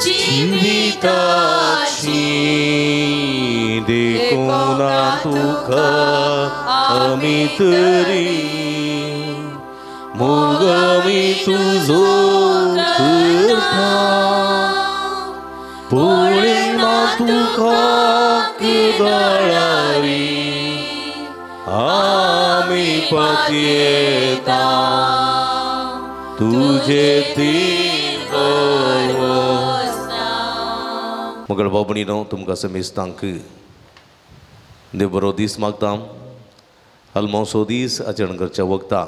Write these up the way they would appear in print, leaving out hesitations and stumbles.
जिविताची देखून तुका आमी तरी मोग आमी तुजो करता पळयना तुका केदळारी आमी पातयेता तुजे मगळ भाव भयणीनो तुमकां समेस्तांक देव बरो दीस मागता. आल्मांवसो दीस आचरण करच्या वखता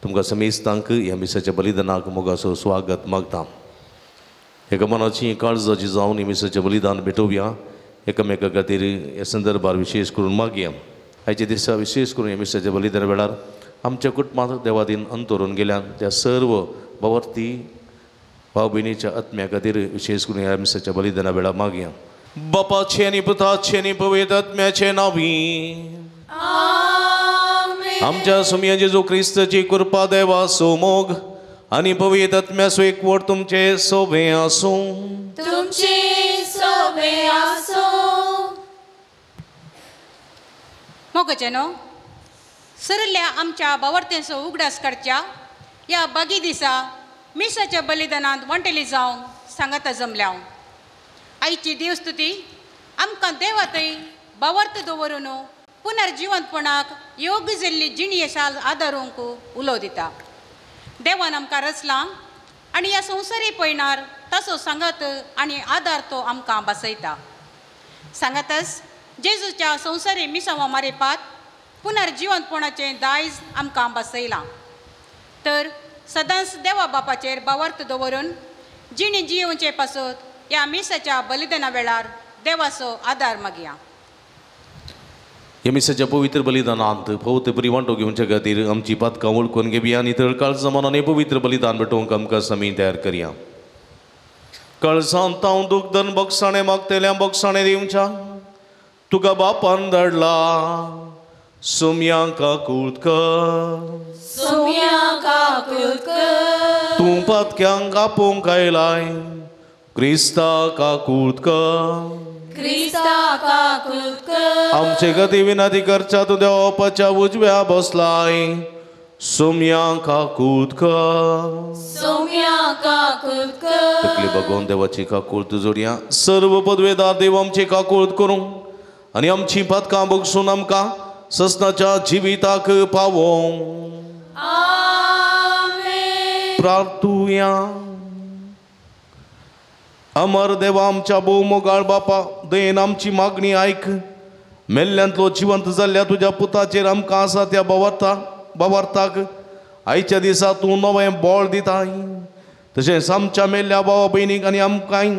तुमकां समेस्तांक ह्या मिसाच्या बलिदानाक मोगाचो स्वागत मागता. एका मनाची काळजाची जावन ह्या मिसाचें बलिदान भेटोवया. एकामेका खातीर ह्या संदर्भार विशेश करून मागया. आयच्या दिसा विशेश करून ह्या मिसाच्या बलिदान वेळार आमच्या कुटुंबांत देवादीन अंतरून गेल्यान त्या सर्व भावार्थी भाव भयणीच्या आत्म्या खातीर विशेश करून ह्या मिसाच्या बलिदाना वेळार मागया. बापाचे आनी पुताचे आनी पवित्र आत्म्याचे नांवी आमच्या सुमया जेजू क्रिस्ताची कृपा देवाचो मोग आनी पवित्र आत्म्याचो एकवट तुमचे सोबे आसूं. तुमचे सोबे आसूं. मोगचेनो सरल्या आमच्या बावर्तेंचो उगडास काडच्या ह्या बागी दिसा मिसाच्या बलिदानांत वंटेली जावन सांगाता जमल्या. आयची देवस्तुती आमकां देवातय बावर्त दवरून पुनर्जिवंतपणाक योग्य जाल्ली जिणी शाल आदारूंक उलो दिता. देवान आमकां रचलां आनी ह्या संवसारी पयणार ताचो सांगात आनी आदार तो आमकां बसयता. सांगातच जेजूच्या संवसारी मिसांवा मारेपात पुनर्जिवंतपणाचें दायज आमकां बसयलां. तर सदांच देवा बापाचेर बावर्त दवरून जिणी जियोवचे पासत ह्या मिसाच्या बलिदाना वेळार देवाचो आदार मागया. ह्या मिसाच्या पवित्र बलिदानांत पवित्र बरी वांटो घेवच्या खातीर आमची पातकां वळखून घेवया आनी तर काळजा मनान पवित्र बलिदान भेटोवंक आमकां समी तयार करया. काळजांत हांव दुखदन बक्षाणें मागतल्या बक्षाणें दिवच्या तुका बापान धाडला सुम्या काकूत कर सुम्या काकूत कर तूं पातक्यांक आपोवंक आयलाय क्रिस्ता काकूत कर क्रिस्ता काकूत कर आमचे गती विनंती करच्या तूं देवाच्या उजव्या बसलाय सुम्या काकूत कर सुम्या काकूत कर. तकली बगोवन देवाची काकूत जोडया. सर्व पदवेदार देव आमची काकूत करूं आनी आमची पातकां बगसून आमकां ससनाच्या जिविताक पावों. आमेन. प्रार्थुया. अमर देवा आमच्या भोव मोगाळ बापा दयेन आमची मागणी आयक. मेल्ल्यांतलो जिवंत जाल्ल्या तुज्या पुताचेर आमकां आसा त्या बावार्थाक आयच्या दिसा तूं नवें बळ दिताय. तशेंच आमच्या मेल्ल्या भावा भयणीक आनी आमकांय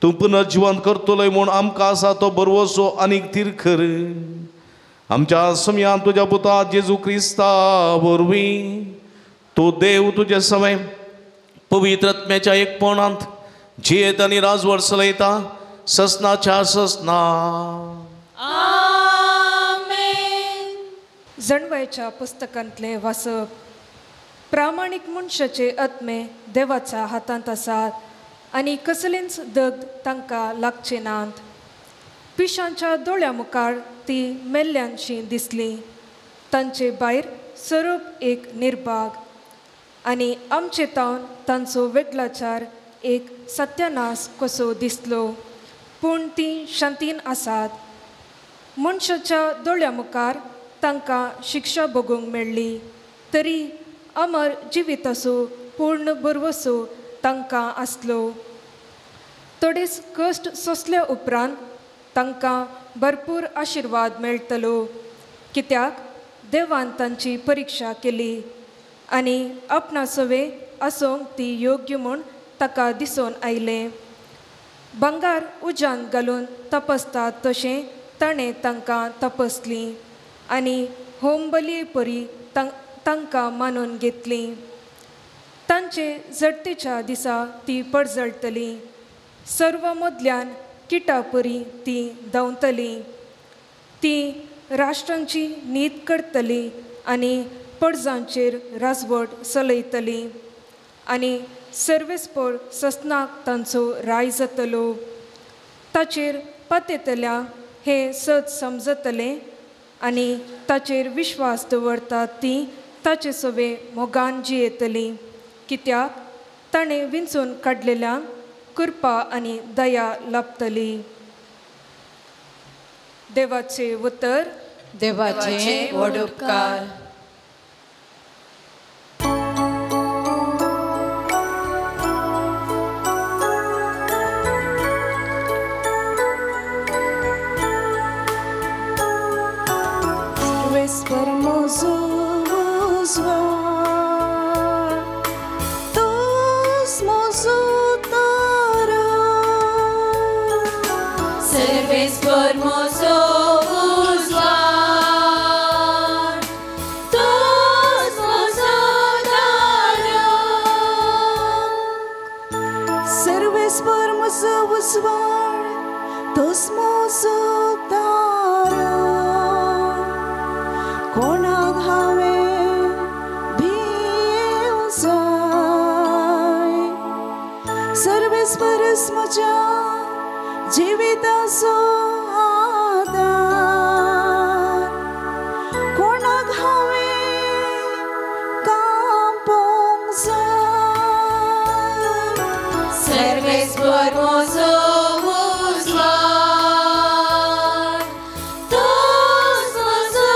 तूं पुनर्जिवंत करतलोय म्हूण आमकां आसा तो भरवसो आनीक थिरखर. आमच्या समयान तुज्या पुता जेजू क्रिस्ता वरवीं तूं देव तुजे सवय पवित्र आत्म्याच्या एकपणांत जियेत आनी राजवट चलयता ससनाच्या ससना. आमेन. जणवायच्या पुस्तकांतलें वाचप. प्रामाणीक मनशाचे आत्मे देवाच्या हातांत आसात आनी कसलेंच दग्ध तांकां लागचे नात. पिशांच्या दोळ्या मुखार ती मेल्ल्यांशी दिसली. तांचे भायर सरूप एक निर्भाग आनी आमचे तावन तांचो वेगळाचार एक सत्यानाश कसो दिसलो. पूण ती शांतीन आसात. मनशाच्या दोळ्या मुखार तांकां शिक्षा भोगूंक मेळ्ळी तरी अमर जिविताचो पूर्ण भरवसो तांकां आसलो. थोडेच कश्ट सोंसल्या उपरांत तांकां भरपूर आशिर्वाद मेळटलो. कित्याक देवान तांची परिक्षा केली आनी आपणा सवे आसूंक ती योग्य म्हूण ताका दिसून आयलें. भांगर उज्यांत घालून तपासतात तशें ताणें तांकां तपासलीं आनी होमबली परी तांकां मानून घेतलीं. तांचे जडतेच्या दिसा ती पडजळटली. सर्व मदल्यान किटा परी ती धांवतली. ती राष्ट्रांची नीत करतली आनी पडजांचेर राजवट चलयतली आनी सर्वेस्पोर ससनाक तांचो राय जातलो. ताचेर पातेतल्या हें सत समजतलें आनी ताचेर विश्वास दवरतात ती ताचे सवे मोगान जियेतली, कित्याक ताणें विंचून काडलेल्यांक कृपा आनी दया लाभतली. देवाचे उतर. देवाचे व्हड उपकार. सर्वेस्पर म्हजो उजवाड, तूंच म्हजो तारो. सर्वेस्पर म्हजो उजवाड, तूंच म्हजो तारो. सर्वेस्पर म्हजो उजवाड, तूंच म्हजो तारो. कोणाक हांवें भियेवंक जाय, सर्वेस्परच म्हज्या जिविताचो आदार. कोणाक हांवें कांपोंक जाय. सर्वेस्पर म्हजो उजवाड, तूंच म्हजो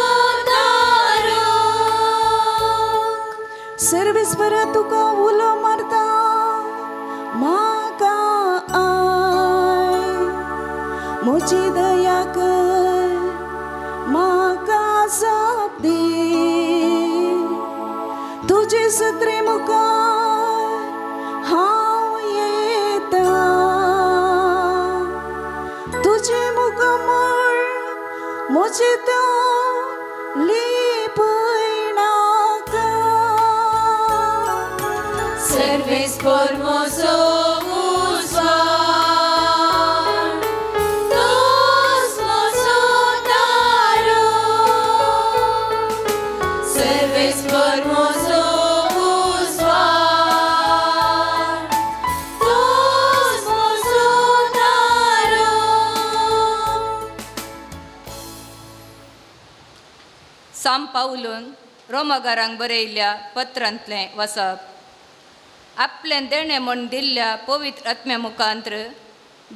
तारो. सर्वेस्परा तुका उलो मारता, म्हाका I, म्हजी दया कर, म्हाका जाप दी. तुजे सत्रे मुखार हांव येता, तुजें मुखामळ म्हजें तोंड लिपयनाका. सर्वेस्पर म्हजो उजवाड, तूंच म्हजो तारो. सर्वेस्पर म्हजो उजवाड, तूंच म्हजो तारो. सांत पावलून रोमागारांक बरयल्ल्या पत्रांतलें वाचप. आपलें देणें म्हूण दिल्ल्या पवित्र आत्म्या मुखांत्र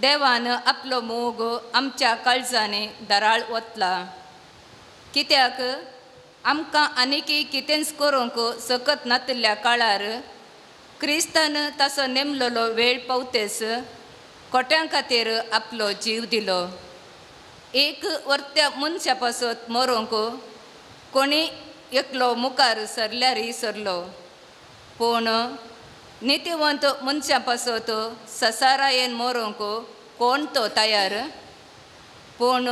देवान आपलो मोग आमच्या काळजांनी दराळ वतला. कित्याक आमकां आनीकय कितेंच करूंक सकत नातिल्ल्या काळार क्रिस्तान ताचो नेमलेलो वेळ पावतेच कोट्यां खातीर आपलो जीव दिलो. एक वर्त्या मनशा पासत मरूंक कोणी एकलो मुखार सरल्यारय सरलो, पूण नितीवंत मनशां पासत ससारायेन मरूंक कोण तो तयार. पूण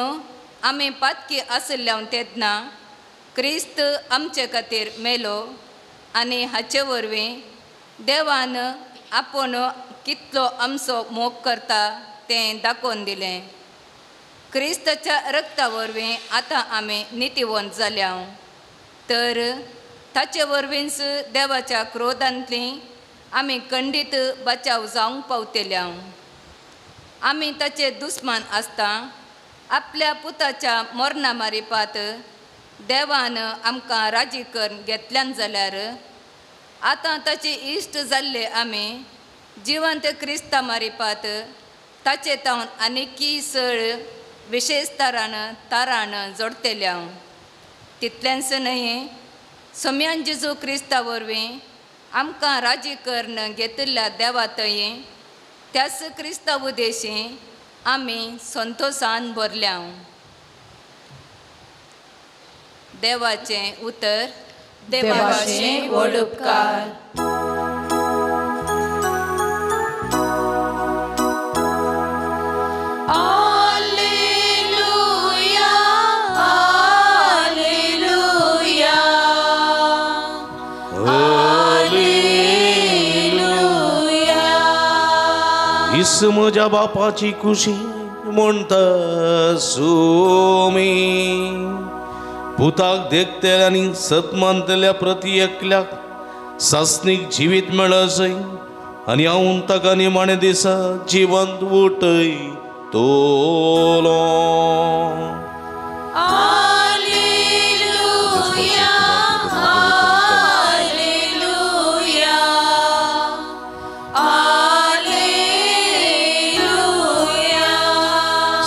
आमी पातकी आशिल्ल्यान तेन्ना क्रिस्त आमचे खातीर मेलो आनी हाचे वरवीं देवान आपूण कितलो आमचो मोग करता तें दाखोवन दिलें. क्रिस्ताच्या रक्ता वरवीं आतां आमी नितीवंत जाल्या, तर ताचे वरवींच देवाच्या क्रोधांतली आमी खंडीत बचाव जावंक पावतल्या. आमी ताचे दुस्मान आसता आपल्या पुताच्या मरणा मारिपात देवान आमकां राजी करून घेतल्यान जाल्यार आतां ताचे इश्ट जाल्ले आमी जिवंत क्रिस्ता मारिपात ताचे तावन आनीकी सळ विशेश तारान तारान जोडतेल्या. तितलेंच न्हय, सम्यान जेजू क्रिस्ता वरवीं आमकां राजी करून घेतिल्ल्या देवा थंय त्याच क्रिस्ता उदेशी आमी संतोसान भरल्या. देवाचें उतर. देवाचे व्हड उपकार. आलेलुया, आलेलुया, आलेलुया. इस म्हज्या बापाची खुशी म्हणटा सुमी पुताक देखतल्या आनी सत मानतल्या प्रती एकल्याक सासणीक जिवीत मेळसय आनी हांव ताका निमाणे दिसा जिवंत उठयतलो. हालेलुया, हालेलुया, हालेलुया.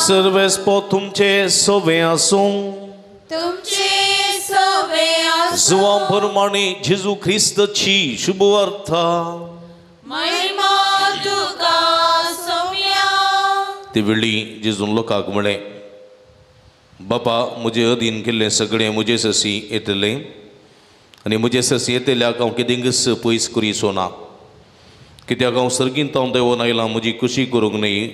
सर्वेस्पो तुमचे सोवे आसूं, तुमचे सोवे आसूं. जुवां प्रमाणे जेजू ख्रिस्ताची शुभवार्ता. महिमा तुका सोम्या. ते वेळी जेजून लोकांक म्हळें, बापा म्हजे अधीन केल्लें सगळें म्हजे ससी येतलें आनी म्हजे ससी येतल्याक हांव कितेंच पयस करीचो ना. कित्याक हांव सर्गींत हांव देंवोन आयलां म्हजी खुशी करूंक न्हय,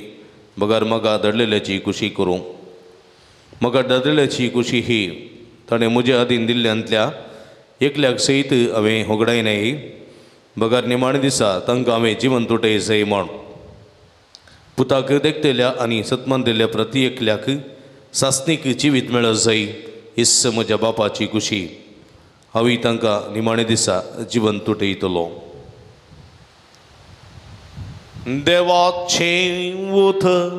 बगर म्हाका धाडलेल्याची खुशी करूंक. म्हाका धाडलेल्याची खुशी ही ताणें म्हजे अधीन दिल्ल्यांतल्या एकल्याक सयत हांवें होगडायनाय, बगर निमाणे दिसा तांकां हांवें जिवन तुटय जाय म्हण. पुताक देखतल्या आनी सतमानतल्या प्रती एकल्याक सासणीक जिवीत मेळत जाय हीच म्हज्या बापाची खुशी. हांवूय तांकां निमाणे दिसा जिवन तुटयतलो. देवाचें उतर.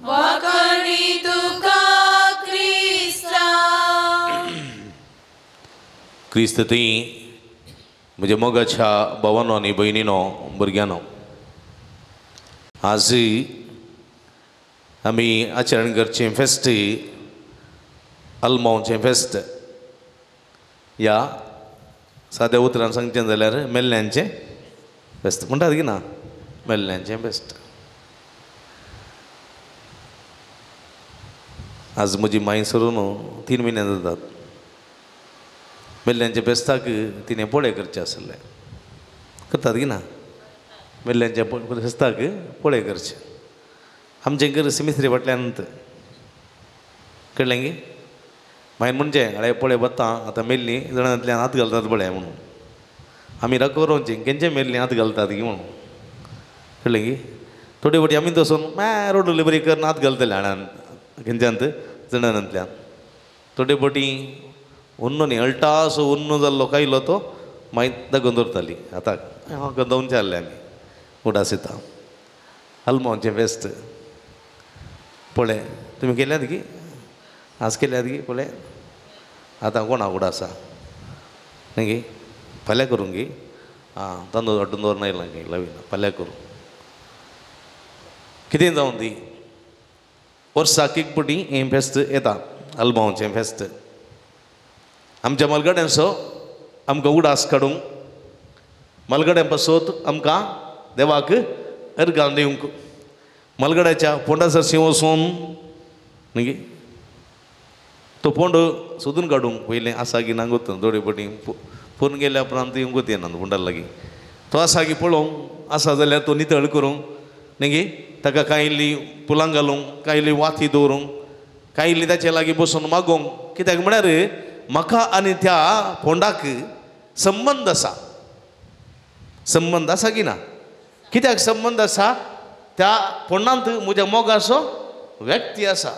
वाखाणी तुका क्रिस्ता. क्रिस्त ती म्हज्या मोगाच्या भावानो आनी भयणीनो, भुरग्यांनो, आज आमी आचरण करचें फेस्त आल्मांवचें फेस्त. ह्या साद्या उतरान सांगचें जाल्यार मेल्ल्यांचें फेस्त म्हणटात की ना, मेल्ल्यांचें फेस्त. आज म्हजी माय सरून 3 म्हयने जातात. मेल्ल्यांच्या फेस्ताक तिणें पोळे करचे आसले, करतात की ना, मेल्ल्यांच्या फेस्ताक पोळे करचे. आमचें घर सिमित्री फाटल्यान कळ्ळें की मागीर म्हणजे हळे पळय वता आतां मेल्लीं जाणांतल्यान हात घालतात पळय म्हणून आमी राखोवचें केंचे मेल्लीं हात घालतात की म्हणून कळ्ळें की. थोडे फावटी आमी तसून मागीर रोडली बरी करून हात घालतले हाणान खंयच्यान जणांतल्यान. थोडे फावटी उन्नो न्ही अल्टासो उन्नो जाल्लो कायलो तो मागीर दागोवन दवरताली. आतां गंदोवचे आहले आमी उडास येता आल्मांवचें फेस्त पळय तुमी केल्यात की आज केल्यात की पळय आतां कोणा उडास आसा न्ही गी फाल्यां करूंक गी आं तांदूळ हाडून दवरना येयला गी लवीन फाल्यां करूं कितें जावं ती वर्साक एक पटी हें फेस्त येता आल्मांवचें फेस्त. आमच्या मलगड्यांचो आमकां उडास काडूंक मलगड्यां पासत आमकां देवाक अर्गां दिवंक मलगड्याच्या फोंडा सरशीं वचून न्ही तो फोंड सोदून काडूंक पयलें आसा की ना गोत थोडे पटी फोन गेल्या उपरांत येवंक गोत येना फोंडा लागीं तो आसा की पळोवंक आसा जाल्यार तो नितळ करूंक न्ही ताका कांय इल्ली फुलां घालूंक कांय इल्ली वाती दवरूंक कांय इल्ली ताचे लागीं बसून मागोवंक. कित्याक म्हळ्यार म्हाका आनी त्या फोंडाक संबंद आसा. संबंद आसा की ना? कित्याक संबंद आसा? त्या फोंडांत म्हज्या मोगाचो व्यक्ती आसा,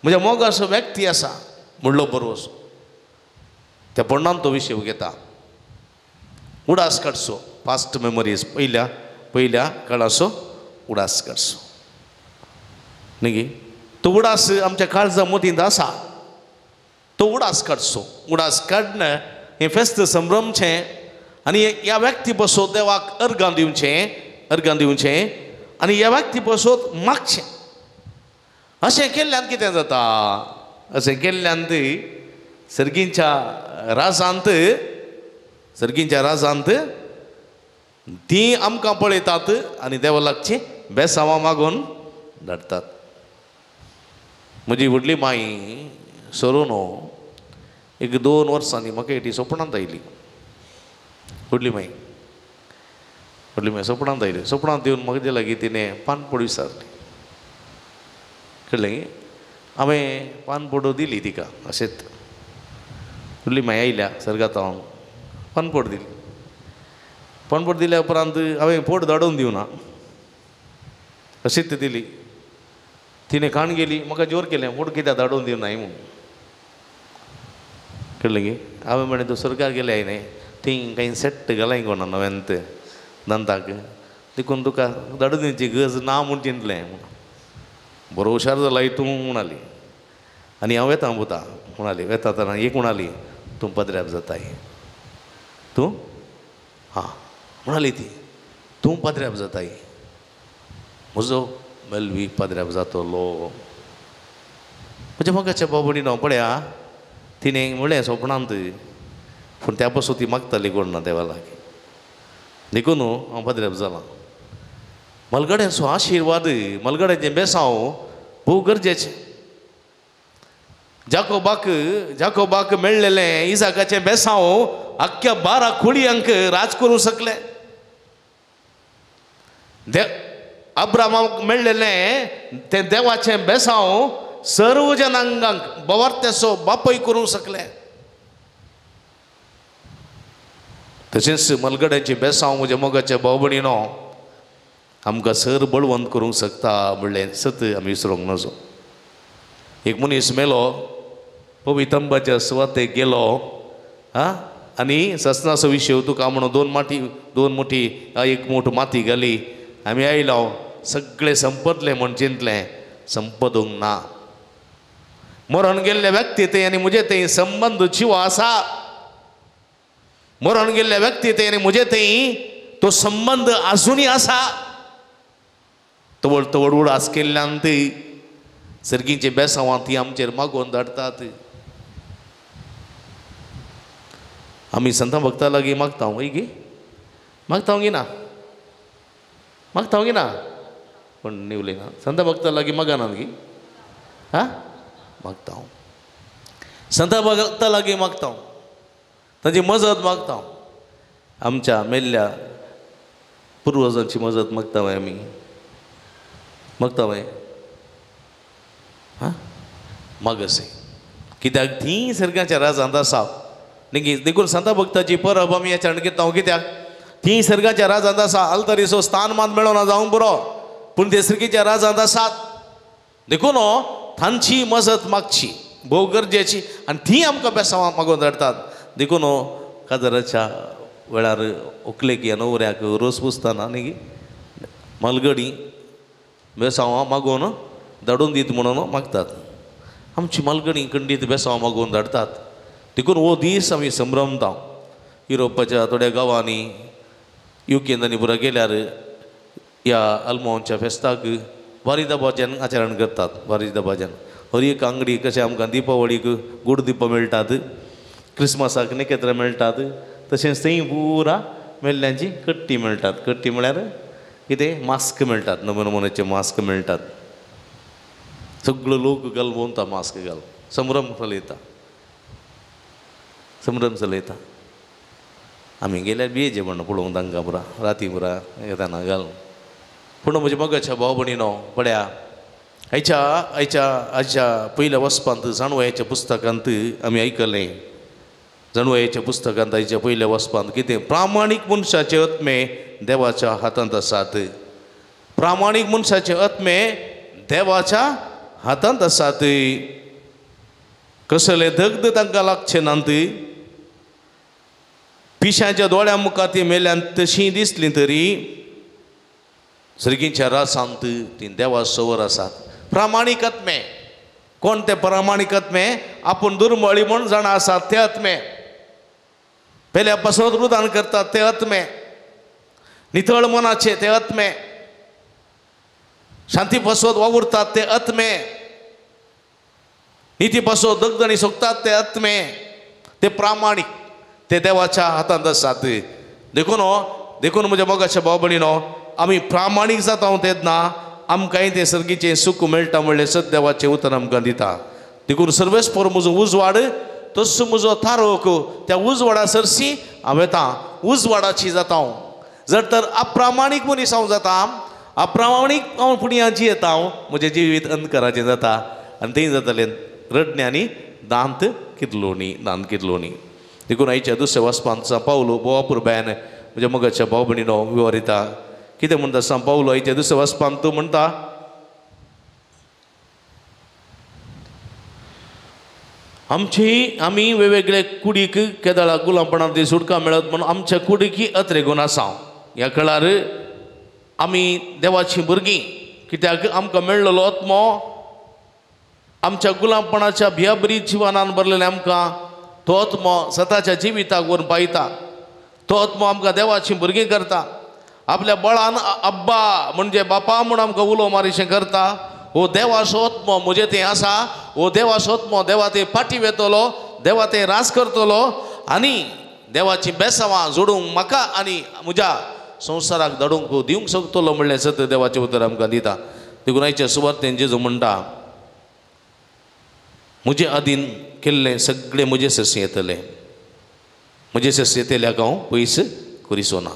म्हज्या मोगाचो व्यक्ती आसा म्हणलो बरोसो त्या फोंडांत तो विशय घेता. उडास काडचो पास्ट मेमरीज पयल्या पयल्या काळाचो उडास काडचो न्ही. तो उडास आमच्या काळजा मतींत आसा, तो उडास काडचो. उडास काडणं हें फेस्त संभ्रमचें आनी ह्या व्यक्ती बसोत देवाक अर्गां दिवचें, अर्गां दिवचें आनी ह्या व्यक्ती बसोत मागचें. अशें केल्ल्यान कितें जाता? अशें केल्ल्यान सर्गींच्या राजांत, सर्गींच्या राजांत तीं आमकां पळयतात आनी देवा लागचीं बेसांवां मागून धाडटात. म्हजी व्हडली माई सरून एक 2 वर्सांनी म्हाका ती सपनांत आयली. व्हडली माई, व्हडली माई सपनांत आयली. सपनांत येवन म्हाका लागीं तिणें पानपोड विचारली. कळ्ळें? हांवें पानपोड दिली तिका अशेंच. व्हडली माई आयल्या सर्गांत हांव पानपोड दिली. पानपोड दिल्या उपरांत हांवें पोट धाडून दिवना, अशीच दिली. तिणें खाण गेली, म्हाका जोर केलें पोट कित्याक धाडून दिवनाय म्हणून. कळ्ळें की? हांवें म्हणलें तूं सरकार गेलें न्ही थंय कांय सेट्ट घालाय कोणा नव्यान दंताक देखून तुका धाडून दिवची गरज ना म्हूण चिंतलें. बरो हुशार जाला तूं म्हणाली. आनी हांव वेता पुता म्हणाली. वेता तेन्ना एक म्हणाली तूं पदऱ्याप जाताय तूं, हां म्हणाली ती, तूं पदऱ्याप जाताय, म्हजो मेलवी पदऱ्याप जातलो. म्हज्या मोगाच्या बाबडीनो पळया तिणें म्हणलें सोपणांत, पूण त्या पासून ती मागताली कोण ना देवा लागीं. देखून हांव पदऱ्याप जालां. मलगड्यांचो आशिर्वाद, मलगड्यांचें बेसांव भोव गरजेचें. जाकोबाक जाकोबाक मेळ्ळेलें इजाकाचें बेसांव आख्ख्या 12 कुळयांक राज करूंक शकलें. अब्रामाक मेळ्ळेलें तें देवाचें बेसांव सर्व जनांगांक बवार्त्याचो बापय करूंक शकलें. तशेंच मलगड्यांचें बेसांव म्हज्या मोगाच्या भाव भयणीनो आमकां सर बळवंत करूंक शकता म्हणलें सत आमी विसरूंक नजो. एक मनीस मेलो, पवितंबाच्या सुवातेक गेलो आं, आनी ससनाचो विशय तुका म्हणून दोन मुठी एक मूठ माती घाली. आमी आयलो सगळें संपतलें म्हूण चिंतलें, संपदूंक ना. मरण गेल्ल्या व्यक्ती थंय आनी म्हजे थंय संबंद जिवो आसा. मरण गेल्ल्या व्यक्ती थंय आनी म्हजे थंय तो संबंद आजुनूय आसा. तवळ तवळ उडास केल्ल्यान ती सर्गींचे बेसांवां ती आमचेर मागोवन धाडटात. आमी संतां भक्ता लागीं मागता वय गी, मागता गी ना, मागता गी ना, पण न्ही उलयना. संतां भक्ता लागीं मागनात गी, हा मागता हांव. संतां भक्ता लागीं मागता हांव, तांची मजत मागता हांव. आमच्या मेल्ल्या पुर्वजांची मजत मागता वय आमी, मागता वय, हां मागसे. कित्याक ती सर्गाच्या राजांत आसा. देखून संता भक्ताची परब आमी ह्या घेता. कित्याक ती सर्गाच्या राजांत आसा. आल्तरीचो स्थान मान मेळना जावंक बरो, पूण ते सर्गीच्या राजांत आसात. देखून तांची मजत मागची भोव गरजेची, आनी ती आमकां बेसांवां मागोवन धाडटात. देखून काजाराच्या वेळार व्हंकलेक या न्हवऱ्याक रोस पुसतना न्ही मालगडी बेसांवां मागोवन धाडून दीत म्हणून मागतात. आमची मालगणी खंडीत बेसांवां मागोवन धाडटात. देखून हो दीस आमी संभ्रमता. युरोपाच्या थोड्या गांवांनी युकेंत आनी पुरा गेल्यार ह्या आल्मोंच्या फेस्ताक वारी दबाज्यान आचरण करतात. वारी दबाज्यान हर एक आंगडी कशें आमकां दिपावळीक गोड दिपां मेळटात, क्रिसमसाक नखेत्रां मेळटात, तशेंच थंय पुरा मेल्ल्यांची कट्टी मेळटात. कट्टी म्हळ्यार कितें, मास्क मेळटात, नमुने नमुन्याचे मास्क मेळटात. सगळो लोक घाल भोंवता मास्क घाल, संभ्रम चलयता, संभ्रम चलयता. आमी गेल्यार बियेचे म्हणून पळोवंक तांकां पुरा राती पुरा येताना घाल. पूण म्हज्या मोगाच्या भाव भयणीनो पळया आयच्या आयच्या आयच्या पयल्या वचपांत जाणवयाच्या पुस्तकांत आमी आयकलें. जाणवयाच्या पुस्तकांत आयच्या पयल्या वचपांत कितें, प्रामाणीक मनशाचे आत्मे देवाच्या हातांत आसात. प्रामाणीक मनशाचे आत्मे देवाच्या हातांत आसात. कसले दग्ध तांकां लागचे नात. पिशांच्या दोळ्यां मुखार ती मेल्यान तशीं दिसलीं तरी सर्गींच्या रासांत ती देवा सवर आसात. प्रामाणीक आत्मे, कोण ते प्रामाणीक आत्मे? आपूण दुर्मळी म्हूण जाणा आसात ते आत्मे, पेल्या पासून रुदान करतात ते आत्मे, नितळ मनाचे ते आत्मे, शांती पासत वावुरतात ते आत्मे, निती पासत दगदणी सोकतात ते आत्मे, ते प्रामाणीक, ते देवाच्या हातांत आसात. देखून देखून म्हज्या मोगाच्या भाव भयणीनो आमी प्रामाणीक जाता तेन्ना आमकांय तें सर्गीचें सूख मेळटा म्हणलें सत देवाचें उतर आमकां दिता. देखून सर्वेस्पर म्हजो उजवाड तसो म्हजो थारोक, त्या उजवाडा सरशी हांव येता, उजवाडाची जाता हांव. जर तर अप्रामाणीक मनीस हांव जाता, अप्रामाणीक हांव फुडें जियेता, हांव म्हजें जिवीत अंधकाराचें जाता आनी थंय जातलें रडणें आनी दांत कितलोणी, दांत कितलोणी. देखून आयच्या दुसऱ्या वाचपांत सांव पावलो बोवापुरब्यान म्हज्या मोगाच्या भाव भयणीनो विवरिता. कितें म्हणटा सांव पावलो आयच्या दुसऱ्या वाचपांत? तूं म्हणटा आमची आमी वेगवेगळे कुडीक केदळा गुलामपणांत सुटका मेळत म्हणून आमच्या कुडीक अत्रेगून आसा. ह्या कळार आमी देवाचीं भुरगीं कित्याक आमकां मेळ्ळलो आत्मो आमच्या गुलामपणाच्या भियाबरी जिवनान भरलेलें आमकां तो आत्मो सताच्या जिविताक व्हरून पायता. तो आत्मो आमकां देवाचीं भुरगीं करता. आपल्या बळान अब्बा म्हणजे बापा म्हूण आमकां उलो मारिशें करता. हो देवाचो आत्मो म्हजें तें आसा. हो देवाचो आत्मो देवा ते फाटी वेतलो, देवा ते रास करतलो आनी देवाचीं बेसांवां जोडूंक म्हाका आनी म्हज्या संवसाराक धाडूंक दिवंक शकतलो म्हणलें सत देवाचें उतर आमकां दिता. देखून आयच्या सुवातेन जेजू म्हणटा म्हजे आदीन केल्लें सगळें म्हजें सस्य येतलें, म्हजें सस्य येतल्याक हांव पयस करिसो ना.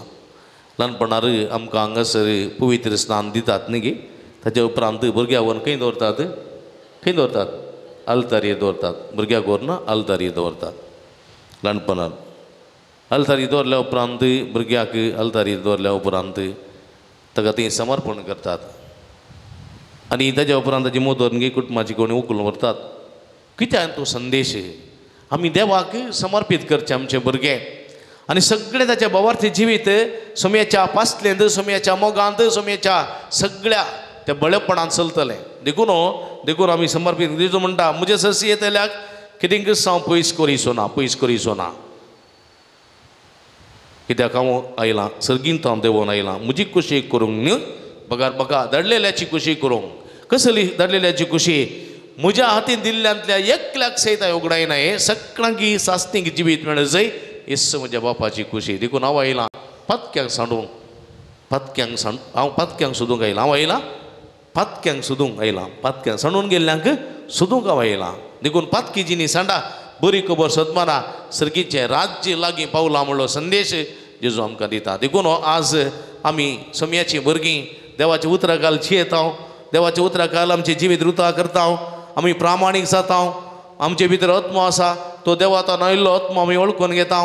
ल्हानपणार आमकां हांगासर पवित्र स्नान दितात न्ही गे, ताच्या उपरांत भुरग्याक व्हरून खंय दवरतात, खंय दवरतात, आल्तारीर दवरतात. भुरग्याक व्हरून आल्तारीर दवरतात ल्हानपणार. आल्तारीर दवरल्या उपरांत भुरग्याक आल्तारीर दवरल्या उपरांत ताका थंय समर्पण करतात आनी ताच्या उपरांत ताची मोदर न्ही कुटुंबाची कोणी उखलून व्हरतात. कित्याक तो संदेश आमी देवाक समर्पीत करचें आमचे भुरगे आनी सगळें ताच्या भावार्थी जिवीत सोम्याच्या पासलेंत, सोम्याच्या मोगांत, सोम्याच्या सगळ्या त्या बळेपणान चलतलें. देखून देखून आमी समर्पीत. जेजू म्हणटा म्हजें सस्य येतल्याक कितेंकच हांव पयस करिसो ना, पयस करिसो ना. कित्याक हांव आयलां सर्गींत हांव देंवोन आयलां म्हजी खुशी करूंक न्हय बगार म्हाका धाडलेल्याची खुशी करूंक. कसली धाडलेल्याची खुशी? म्हज्या हातीन दिल्ल्यांतल्या एकल्याक सयत हांवें उगडायना. हें सगळ्यांकी सास्तींक जिवीत मेळत जाय येस म्हज्या बापाची खुशी. देखून हांव आयलां पातक्यांक सांडूंक, पातक्यांक सांड हांव पातक्यांक सोदूंक आयलां. हांव आयलां पातक्यांक सोदूंक आयलां, पातक्यांक सांडून गेल्ल्यांक सोदूंक हांव आयलां. देखून पातकी जिनी सांडा बरी खबर सदमाना सर्गीचें राज्य लागीं पावलां म्हणलो संदेश जेजू आमकां दिता. देखून आज आमी सोम्याचीं भुरगीं देवाच्या उतरा काल जियेता, देवाच्या उतरा काल आमचें जिवीत रुता करता, आमी प्रामाणीक जाता, आमचे भितर आत्मो आसा तो देवाचो नायिल्लो आत्मो आमी वळखून घेता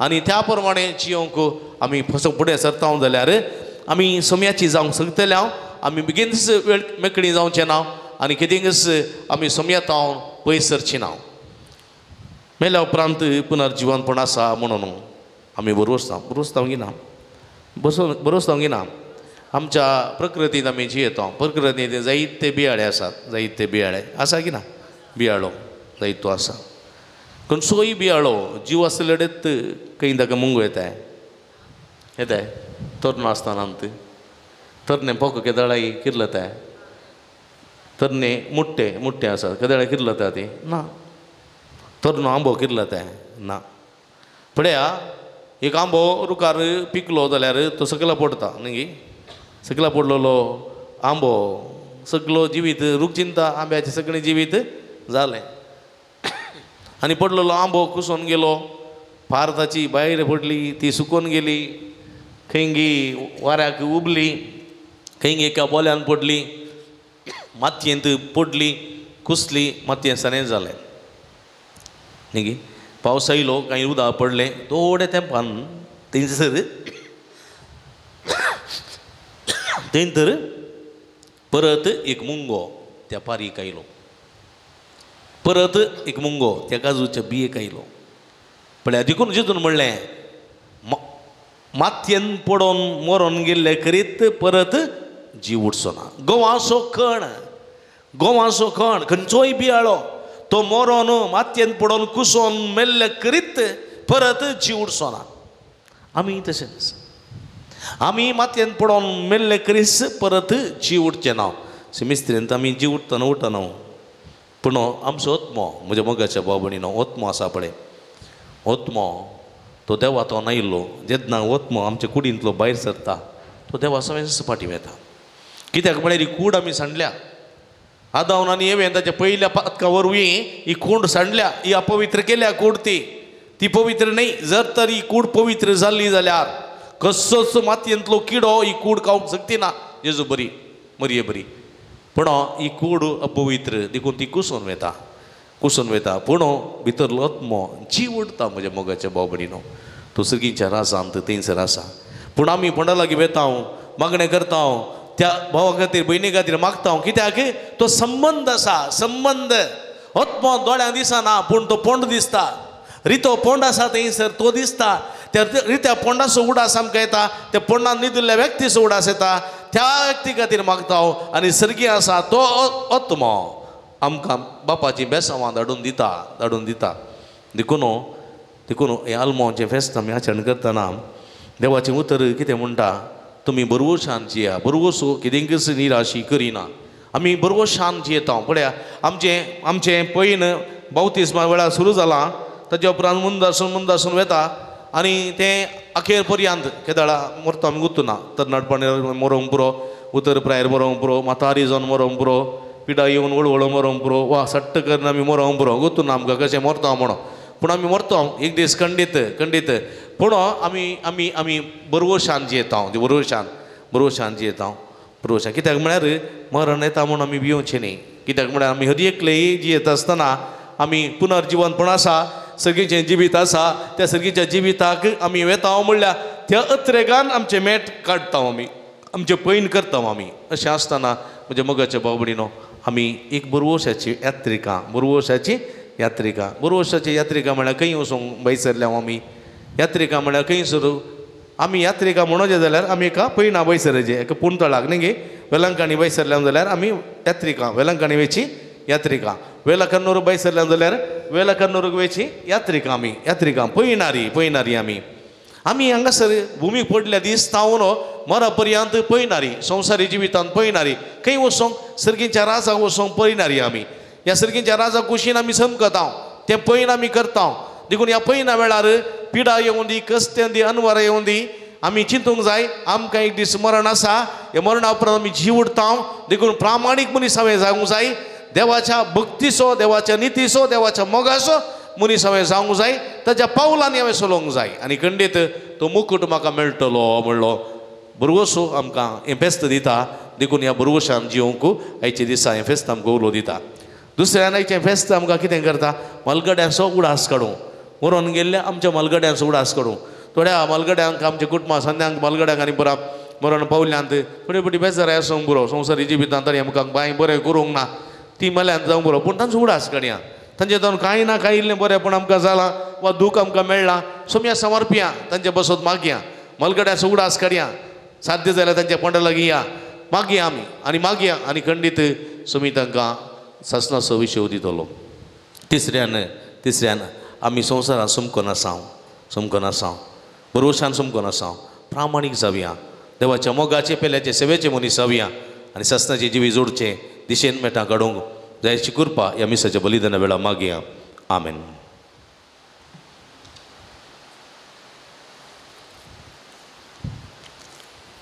आनी त्या प्रमाणे जियोंक आमी फसो फुडें सरता जाल्यार आमी सोम्याची जावंक शकतले. आमी बेगीनच वेळ मेकळी जावचें ना आनी कितेंच आमी सोम्यात हांव पयस सरची ना. मेल्या उपरांत पुनर्जिवनपण आसा म्हणून आमी बरोसता, बरोसता गी ना, बरोसता गी ना. आमच्या प्रकृतींत आमी जियेता. प्रकृतींत जायते बियाळे आसात, जायते बियाळे आसा की ना, बियाळो जायतो आसा. खंयचोय बियाळो जीव आसलेडेत खंय ताका मुंगो येताय, येताय तरनो आसतना तरणे पोको केदळाय किर्लताय, तरणे मुट्टे मुट्टे आसात केदळाय किर्लता ती ना, तरनो आंबो किर्लताय ना. पळया एक आंबो रुखार पिकलो जाल्यार तो सकला पडटा न्ही, सकला पडलेलो आंबो सगलो जिवीत रूख चिंता आंब्याचें सगळें जिवीत जालें आनी पडलेलो आंबो कुसोन गेलो, फार ताची भायर पडली, ती सुकोन गेली, खंयगी वाऱ्याक उबली, खंयगी एका बोल्यान पडली, मातयेंत पडली, कुसली, मातयेंत सनें जालें न्ही गी. पावस आयलो कांय उदक पडलें थोड्या तेंपान थंयसर थंय तर परत एक मुंगो त्या पारीक आयलो, परत एक मुंगो त्या काजूच्या बियेक आयलो. पळया देखून जितून म्हणलें मातयेन पडोन मरोन गेल्ले करीत परत जीव उठचो ना. गोवाचो कण, गोवाचो कण खंयचोय बियाळो तो मरोन मातयेन पडोन कुसोन मेल्ले करीत परत जीव उठचो ना. आमी तशेंच आमी मातयेन पडोन मेल्ले करीस परत जीव उठचें ना. सिमिस्त्रींत आमी जीव उठतना उठना, पूण आमचो आत्मो म्हज्या मोगाच्या भाव भयणीनो आत्मो आसा पळय, आत्मो तो देवा तो नायिल्लो जेन्ना आत्मो आमच्या कुडींतलो भायर सरता तो देवा सगळ्यांच फाटीं वेता. कित्याक म्हळ्यार ही कूड आमी सांडल्या. आदावन आनी एवेन ताच्या पयल्या पातका वरवीं ही कूड सांडल्या, ही अपवित्र केल्या कूड, ती ती पवित्र न्हय. जर तर ही कूड पवित्र जाल्ली जाल्यार कसोच मातयेंतलो किडो ही कूड खावंक शकती ना. जेजू बरी मरये बरी, पूण ही कूड अपवित्र देखून ती कुसून वेता, कुसून वेता. पूण भितरलो आत्मो जीव उरता म्हज्या मोगाच्या भाव भयणीनो, तो सर्गीच्या राजांत थंयसर आसा. पूण आमी फोंडा लागीं वेता, मागणें करता, त्या भावा खातीर भयणी खातीर मागता. कित्याक तो संबंद आसा, संबंद. आत्मो दोळ्यांक दिसना पूण तो पोंड दिसता, रितो पोंड आसा थंयसर तो दिसता. त्या रित्या पोंडाचो उडास आमकां येता, त्या पोंडान न्हिदिल्ल्या व्यक्तीचो उडास येता, त्या व्यक्ती खातीर मागता आनी सर्गी आसा तो आत्मो आमकां बापाची बेसांवां धाडून दिता, धाडून दिता. देखून देखून हें आल्मोचें फेस्त आमी आचरण करतना देवाचें उतर कितें म्हणटा, तुमी बरवशान जिया, बरवसो कितेंकच निराशी करिना, आमी बरवशान जियेता. पळया आमचें आमचें पयन बावतिस्मा वेळार सुरू जालां, ताच्या उपरांत मुंदासून मुंदासून वेता आनी तें अखेर पर्यंत केदळा मरता आमी गुत्तुना. तरणाटपणार मरोंक पुरो, उतर प्रायर मरोंक पुरो, म्हातारी जावन मरोंक पुरो, पिडा येवन वळवळो मरोंक पुरो, वा सट्ट करून आमी मरोंक पुरो, गुत्तुना आमकां कशें मरता म्हणून. पूण आमी मरता एक दीस खंडीत खंडीत, पूण आमी आमी आमी बरवशान जियेता, बरवशान बरवशान जियेता, बरवशान. कित्याक म्हळ्यार मरण येता म्हूण आमी भियोवचें न्ही, कित्याक म्हळ्यार आमी हर एकले जियेता आसतना आमी पुनर्जिवनपण आसा, सर्गीचें जिवीत आसा, त्या सर्गीच्या जिविताक आमी वेता म्हणल्यार त्या अत्रेगान आमचें मेट काडटा आमी, आमचें पैन करता आमी. अशें आसतना म्हज्या मोगाच्या भाव भयणीनो आमी एक बरवशाची यात्रिका, बरवशाची यात्रिका, बरवशाची यात्रिका म्हळ्यार खंय वचूंक बैसरल्या आमी, यात्रिका म्हळ्यार खंय सुरू आमी यात्रिका म्हणोवचें जाल्यार आमी एका पयणा बैसरचें, एका पुणतळाक न्ही गे वेलंकाणी बैसरल्या जाल्यार आमी यात्रिका, वेलंकाणी वेची यात्रिका, वेलकन्नूर बैसरल्या जाल्यार वेलकन्नूर वेची यात्रिका आमी, यात्रिका पयणारी पयणारी आमी. आमी हांगासर भुमी पडल्या दीस तावन मरा पर्यंत पयणारी, संवसारी जिवितांत पयणारी, खंय वचोंक सर्गीच्या राजाक वचोंक पयणारी आमी. ह्या सर्गीच्या राजा कुशीन आमी समकता, तें पयन आमी करता. देखून ह्या पयना वेळार पिडा येवं दी, कश्ट येवं दी, अनवार येवं दी, आमी चिंतूंक जाय आमकां एक दीस मरण आसा, ह्या मरणा उपरांत आमी जीव उरता. देखून प्रामाणीक मनीस हांवें जावंक जाय, देवाच्या भक्तीचो, देवाच्या नितीचो, देवाच्या मोगाचो मनीस हांवें जावंक जाय, ताच्या पावलांनी हांवें चलोवंक जाय आनी खंडीत तो मुकूट म्हाका मेळटलो म्हणलो भरवसो आमकां हें फेस्त दिता. देखून ह्या भरवशान जिवंक आयच्या दिसा हें फेस्त आमकां उलो दिता. दुसऱ्यान आयचें फेस्त आमकां कितें करता, मालगड्यांचो उडास काडूं, मरोन गेल्ल्या आमच्या मालगड्यांचो उडास काडूं. थोड्या मालगड्यांक आमच्या कुटुंबा संद्यांक मालगड्यांक आनी बरा मरण पावल्यांत थोडी फावटी बेजाराय आसूंक पुरो, संवसारी जिवितांत तांणी आमकां बांय बरें करूंक ना, ती मल्यांत जावंक पुरो, पूण तांचो उडास काडया, तांचे जावन कांय ना कांय इल्लें बरेंपण आमकां जालां वा दूख आमकां मेळ्ळां, सोम्या सांवारपया, तांचे बसत मागया, मालगड्यांचो उडास काडया, साध्य जाल्यार तांच्या पोंडा लागीं या, मागया आमी आनी मागया आनी खंडीत सोमी तांकां सासणाचो विशय दितलो. तिसऱ्यान तिसऱ्यान आमी संवसारान समकन आसा, समकन आसा, बरोवशान समकन आसा, प्रामाणीक जावया, देवाच्या मोगाचे पेल्याचे सेवेचे मनीस जावया आनी सासणाचे जिवी जोडचे दिशेन मेटां काडूंक जायची कृपा ह्या मिसाच्या बलिदाना वेळा मागया. आमेन.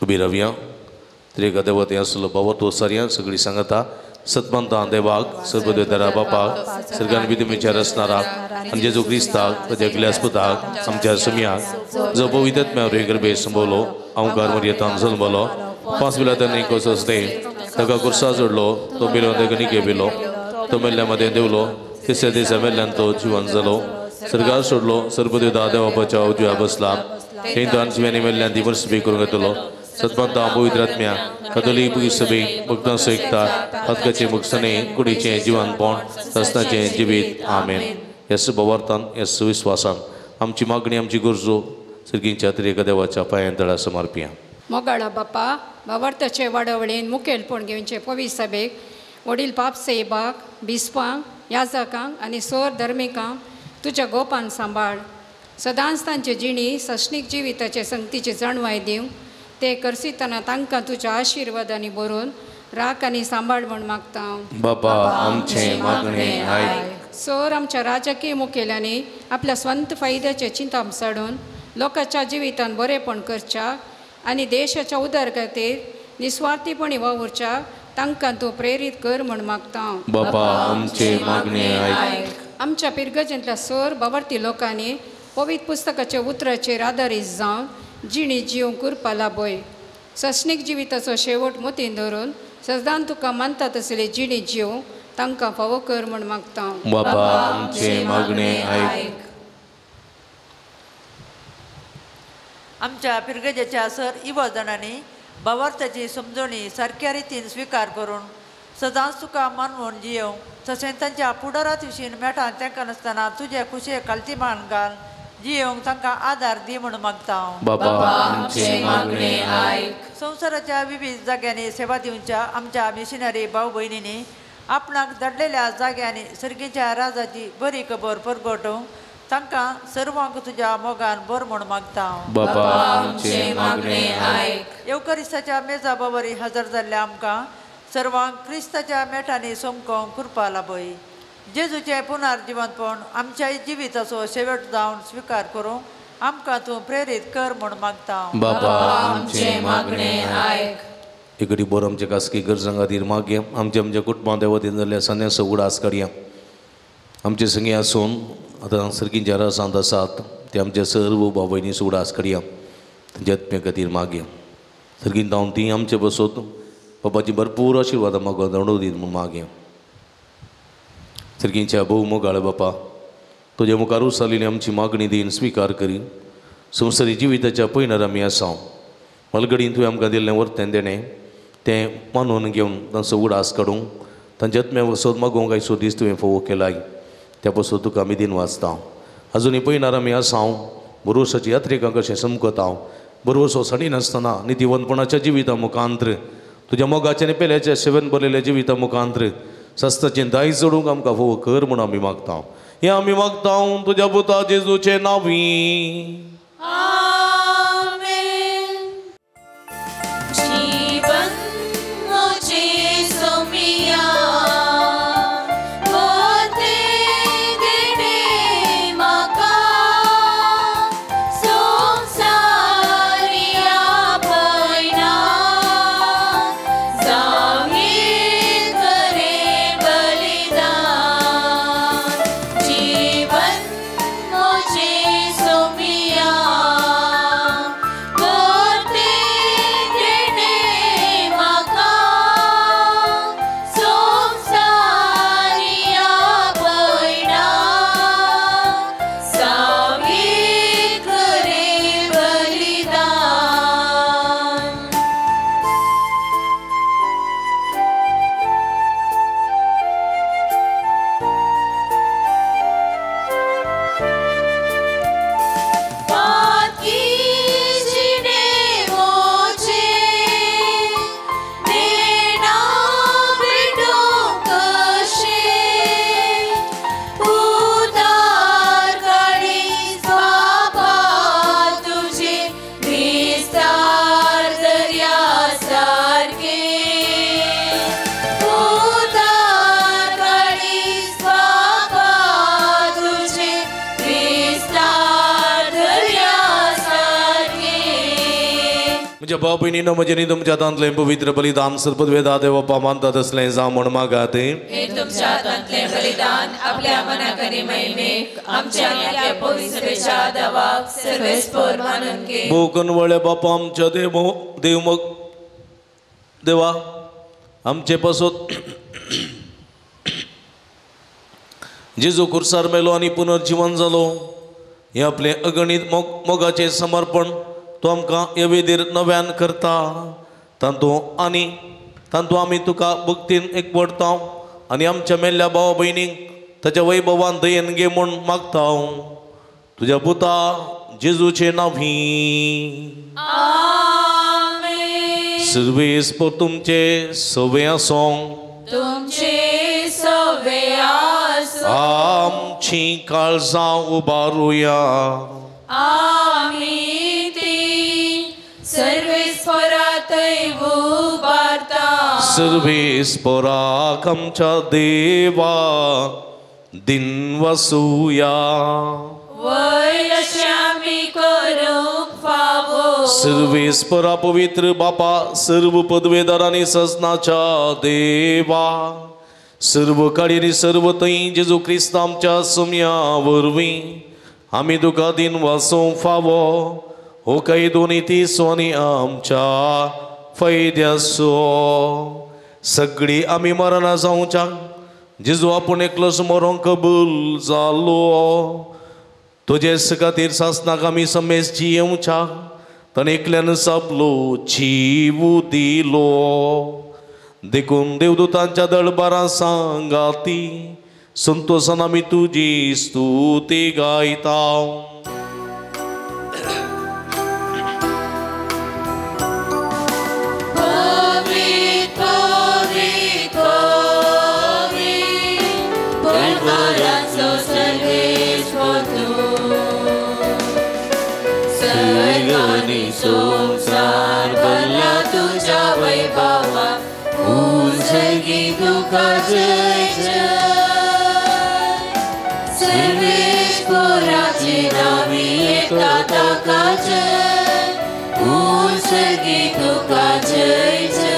उबी रावया. त्रिएका देवते आसलो बाबा सारया सगळी सांगता सतमंता देवाक सर्वदेवतारा बापाक सर्गान विधुमीच्या रचणाराक आनी जेजू क्रिस्ताक ताच्या एकल्या आमच्या सुमयाक जो पवित्र गर्भे संभवलो अंकार मर्यतान जल्मलो पांच बिलातांनी कसोसते ताका कुर्सा जोडलो तो बिलो ताका बिलो तो मेल्ल्या मदें देवलो तिसऱ्या दिसा मेल्ल्यान तो जिवन जालो सर्गार सोडलो सर्वदेवता देवापाच्या उजव्या बसला थंय तो आनी मेल्ल्यान ती वर्सबी करूंक येतलो. सतमंता पवित्र आत्म्या कथोलीक सभेक भक्तांचो एकता हतकाचे मुखसणे कुडीचें जिवनपण सासणाचें जिवीत. आमेन. ह्या भवार्थान ह्या विस्वासान आमची मागणी आमची गरजो सर्गींच्या त्रिएका देवाच्या पांयां तळा समर्पिया. मोगाळा बापा भावार्थाचे वाडवळीन मुखेलपण घेवचे पवी सभेक वडील पाप सेबाक बिस्पांक याजकांक आनी सोर धर्मिकांक तुज्या गोपान सांबाळ, सदांच तांचे जिणी सश्णीक जिविताचे संगतीची जाणवाय दिवंक ते करसितना तांकां तुज्या आशिर्वादांनी बरोवन राख आनी सांबाळ म्हूण मागता. बाबा आमचें मागणें आयक. सर आमच्या राजकीय मुखेल्यांनी आपल्या स्वंत फायद्याचें चिंताप साडून लोकांच्या जिवितान बरेंपण करच्या आनी देशाच्या उदरगतीर निस्वार्थीपणी वावुरच्या तांकां तूं प्रेरीत कर म्हूण मागता. बाबा आमचें मागणें आयक. आमच्या पिरगजेंतल्या सर बावरती लोकांनी पवित्र पुस्तकाच्या उतराचेर आदारीत जावन जिणी जीव कृपा लाभय, सस्नीक जिविताचो शेवट मतीन धरून सदां तुका मानता तसली जिणी जीव तांकां फावो कर म्हूण मागता. बाबा आमचें मागणें आयक. आमच्या पिरगजेच्या सर इवा जाणांनी भावार्थाची समजणी सारक्या रितीन स्विकार करून सदांच तुका मानवून जियोवंक तशें तांच्या फुडारात विशीं मेटान तांकां नासतना तुजे खुशे खालती मान घाल जियोंक तांकां आदार दी म्हूण मागता. बाबा आमचें मागणें आयक. संवसाराच्या विविध जाग्यांनी सेवा दिवच्या आमच्या मिशनरी भाव भयणींनी आपणाक धाडलेल्या जाग्यांनी सर्गीच्या राजाची बरी खबर परगटोवंक तांकां सर्वांक तुज्या मोगान भर म्हूण मागता. बाबा आमचें मागणें आयक. येवकारिस्ताच्या मेजा बाबरी हजर जाल्ल्या आमकां सर्वांक क्रिस्ताच्या मेटांनी सोमकोंक कृपा लाभय. जेजूचें पुनर्जिवंतपण आमच्याय जिविताचो शेवट जावन स्विकार करूंक आमकां तूं प्रेरीत कर म्हूण मागता. बाबा आमचें मागणें आयक. इकडे बोर आमच्या खासगी गरजां खातीर मागया. आमच्या आमच्या कुटुंबां देवतेन जाल्ल्या सन्यास उगडास काडया. आमचे संगी आसून आतां सर्गींच्या रसांत आसात ते आमच्या सर्व भाव भयणी उगडास काडया. तांच्या आत्म्या खातीर मागया. सर्गीन जावन ती आमचे बसोत बाबाची भरपूर आशिर्वादां मागून दांडो दीत म्हूण मागया. सर्गींच्या भोव मोगाळ बापा, तुज्या मुखार उसालिली आमची मागणी दीन स्विकार करी. संवसारी जिविताच्या पयणार आमी आसा. मलगडीन तुवें आमकां दिल्लें वर्तें देणें तें मानून घेवन तांचो उगडास काडूंक तांच्या आत्म्या वसोत मागोवंक आयचो दीस तुवें फोवो केलाय त्या पासून तुका आमी दिन वाचता. अजुनूय पयणार आमी आसा. भरवसाची यात्रिकां कशें समकता भरवसो साडिनासतना नितीवंतपणाच्या जिविता मुखांत्र तुज्या मोगाचें आनी पेल्याच्या सेवेन भरलेल्या जिविता मुखांत्र सस्ताचें दायज जोडूंक आमकां फोव कर म्हूण आमी मागता. हें आमी मागता तुज्या पुता जेजूचे नांवी. भाव भयणीनो म्हजें न्ही तुमच्या हातांतलें पवित्र बलिदान सर्पद वेदा देवप्पा मानतात असलें जावं म्हूण मागात. हे तुमच्या हातांतलें बलिदान आपल्या मनाक आनी महिमेक आमच्या आनी पवित्रतेच्या देवाक सर्वेस्पर मानून घे. भोव कनवळ्या बापा आमच्या देव देव मग देवा आमचे पासत जेजू खुर्सार मेलो आनी पुनर्जिवन जालो हें आपलें अगणीत मोगाचें समर्पण तो आमकां हे वेदीर नव्यान करता. तातूंत आनी तातूंत आमी तुका भक्तीन एकवटता आनी आमच्या मेल्ल्या भावा भयणींक ताच्या वैभवान दयेन घे म्हूण मागता. तुज्या पुता जेजूचे नांवी. सर्वेस्पर तुमचे सवे आसूं. तुमचे सवे आसूं. आमची काळजां उबारुया. आमी ती सर्वेस्परातय उबारता. सर्वेस्पराक आमच्या देवा दिन वसुया. वय अशें आमी करूंक फावो. सर्वेस्परा पवित्र बापा सर्व पदवेदार आनी सजनाच्या देवा सर्व काळी आनी सर्व थंय जेजू क्रिस्त आमच्या सुम्या वरवीं आमी तुका दिन वासूंक फावो. हो काही दोनी ती सोनी आमच्या फायद्याचो. सगळी आमी मरणां जावच्या जेजू आपूण एकलोच मरोंक कबूल जालो. तुजेच खातीर सासनाक आमी समेज जियेवच्या ताणें एकल्यान आपलो जीव दिलो. देखून देवदूतांच्या दळबारां सांगाती संतोसान आमी तुजी स्तुती गायता. संवसार भरला तुज्या वैभवा उजगी तुका जय जय सर्वेश्वराचे नामी येता ताका जय उजगी तुका जय जय.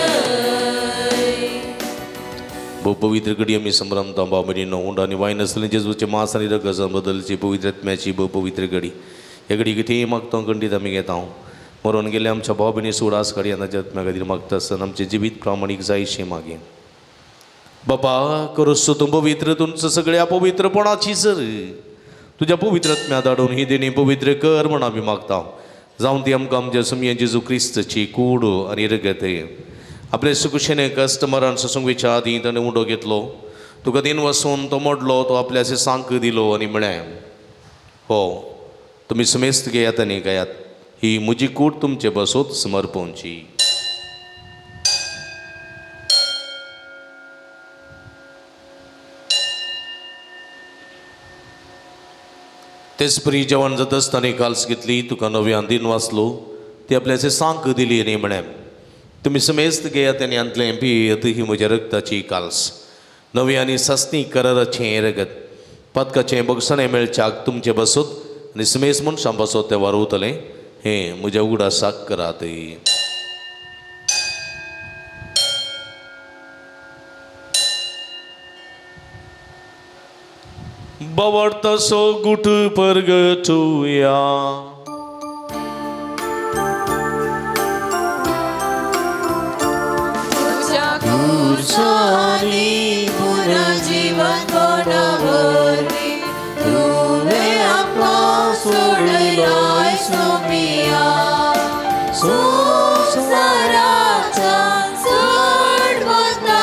भोव पवित्र घडी आमी संभ्रमता भाव भयणींनो उंड आनी वायन आसलें जेजूचे मांस आनी रगत बदलची पवित्र आत्म्याची भोव पवित्र घडी. ह्या घडी कितेंय मागता खंडीत आमी घेता. मरोन गेले आमच्या भाव भयणी सुडास काडी ताच्या आत्म्या खातीर मागता आसतना आमचें जिवीत प्रामाणीक जायशें मागें. बापा करोस तूं पवित्र तुमचो सगळ्या पवित्रपणाची सर तुज्या पवित्र आत्म्या धाडून ही देणी पवित्र कर म्हण आमी मागता. जावन ती आमकां आमच्या सुमये जेजू क्रिस्तची कूड आनी रगत आपले सुकुशेने कस्टमरान ससंगवेच्या आदीं ताणें उंडो घेतलो तुका दिन वसून तो मोडलो तो आपल्या सांक दिलो आनी म्हळें हो तुमी समेस्त घेयात आनी घेयात ही म्हजी कूड तुमचे बसोत समर्पणची. तेच परी जेवण जाता आसतना काल्स घेतली तुका नव्यान दिन वाचलो ती आपल्याचे सांक दिली आनी म्हळें तुमी समेस्त घेयात आनी हांतलें पियेत ही म्हज्या रगताची काल्स नवी आनी सासणी कराराचें रगत पातकाचें बगसणें मेळच्याक तुमचें बसोत आनी समेस्त मनशां बसोत तें वारवतलें हें म्हज्या उगडासाक करात. बवडतसो गुट परगटुया. तुज्या पुनर्जीवनपणा वरवीं तुवें आमकां सोडयलाय सोमिया संवसाराच्या सोडवतारा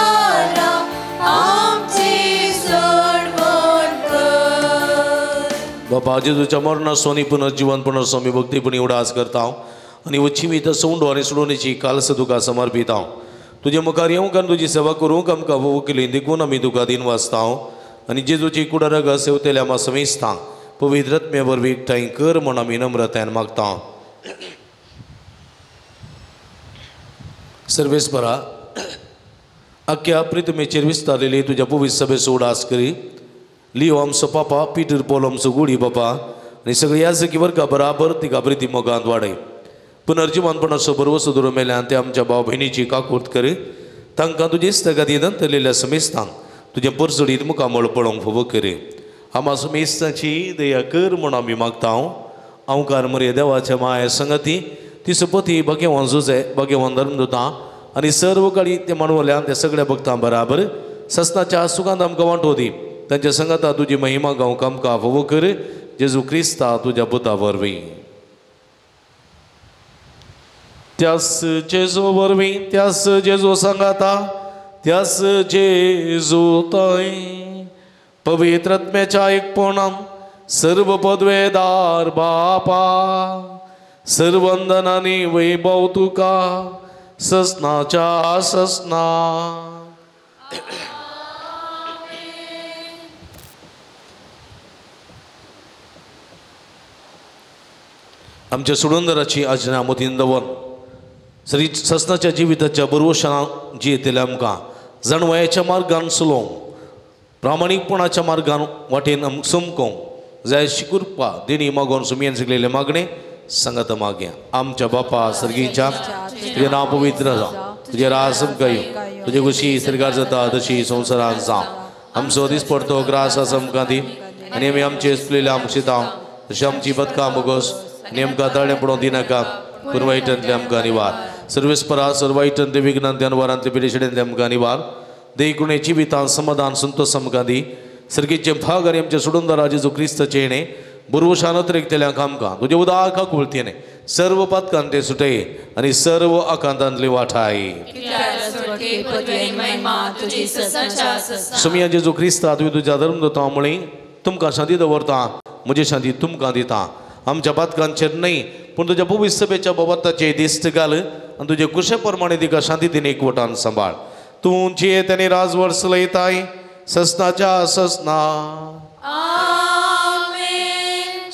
आमची सोडवण कर. बाबा जेजूच्या मरणाचो आनी पुनर्जीवनपणाचो आमी भक्तीपणी उडास करता आनी वचिमी तसो उंडो आनी सोडोवणेची कालस तुका समर्पिता. तुजे मुखार येवंक आनी तुजी सेवा करूंक आमकां वोव केली देखून आमी तुका दिन वाचता आनी जेजूची कुडारग सेवतेल्या आमा समेस्तांक पवित्र आत्म्या वरवीं एकठांय कर म्हूण आमी नम्रतायेन मागता. सर्वेस्परा आख्या प्रितमेचेर विस्तारलेली तुज्या पवित्र सभेचो उडास करी लियो आमचो पापा पिटर पोल आमचो गुडी बापा आनी सगळी याजकी वर्गा बराबर तिका प्रिती मोगांत वाडय. पुनर्जीवनपणाचो बरवसो दवरून मेल्यान ते आमच्या भाव भयणीची काकूर्त करी तांकां तुजे इस्तगादी दंतलेल्या समेस्तांक तुजें परजडीत मुखामळ पळोवंक फावो करी. आमा समेस्तांची दया कर म्हूण आमी मागता. हांवकार मरे देवाच्या माया संगती ती सुपती भाग्यवान जुजे भाग्यवान धर्मदुतां आनी सर्व काळी ते मानवल्यान त्या सगळ्या भक्तां बराबर ससनाच्या सुखांत आमकां वांटो दी. तांच्या संगता तुजी महिमा गावंक आमकां फावो कर जेजू क्रिस्ता तुज्या पुता वरवीं. त्यास जेजू वरवीं त्यास जेजू सांगाता त्यास जेजू थंय पवित्र आत्म्याच्या एकपणान सर्व पदवेदार बापा सर्वंदनानी वैभव तुका ससनाच्या ससना. आमच्या सुडंदराची आज्ञा मतीन दवर श्री ससनाच्या जिविताच्या बरवशान जियेतल्या आमकां जाणवायेच्या मार्गान चलोवंक प्रामाणीकपणाच्या मार्गान वाटेन आमकां समकोवंक जाय अशी कृपा देणी मागोवन सुमयेन शिकलेले मागणें सांगात मागया. आमच्या बापा सर्गीच्या तुजें नांव पवित्र जावं तुजें राज आमकां येवं तुजे खुशी सर्गार जाता तशी संवसारान जावं. आमचो दीस पडतो ग्रास आसा आमकां दी आनी आमी आमचे चुकलेले आमकां शितां तशी आमची बदकां बोगस आनी आमकां ताळें पडोवंक दिनाका पूण वायटांतले आमकां निवार. सर्वेस्परा सर्व वायटांतले विघ्नांतले अनवारांतले पिडेशेंतले आमकां निवार. देखून जिवितान समाधान संतोष आमकां दी. सर्गीचे भाग आनी आमच्या सोडूनदारा जेजू क्रिस्ताचें येणें बुरवशान अतिरेकतल्यांक आमकां तुजे उदार काकुळतेने सर्व पातकांते सुटय आनी सर्व आकांतांतली वाठाय. सुमिया जेजू क्रिस्ता तुवें तुज्या धर्म दता म्हळी तुमकां शांती दवरता म्हजी शांती तुमकां दिता. आमच्या पातकांचेर न्हय पूण तुज्या पवित्र सभेच्या बाबताचे दिश्ट घाल आनी तुजे कुशे प्रमाणे तिका शांती दिने एकवटान सांबाळ. तूं जियेत आनी राजवट चलयताय ससनाच्या ससना.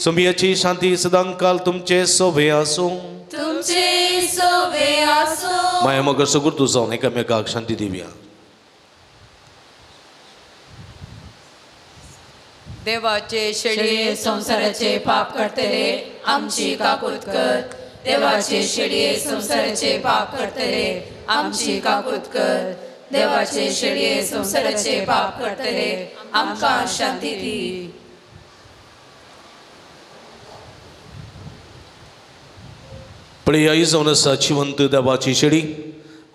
सुमियाची शांती सदांकाल तुमचे सोबे आसूं. तुमचे सोवे आसो. माया मगर सगुर्तू जावन एकामेकाक शांती दिवया. देवाचे शेळये संसाराचे पाप करतले आमची काकूत कर. देवाचे शेळये संसाराचे पाप करतले आमची काकूत कर. देवाचे शेळये संसाराचे पाप करतले आमकां शांती दी. पळय जावन आसा जिवंत देवाची शेळी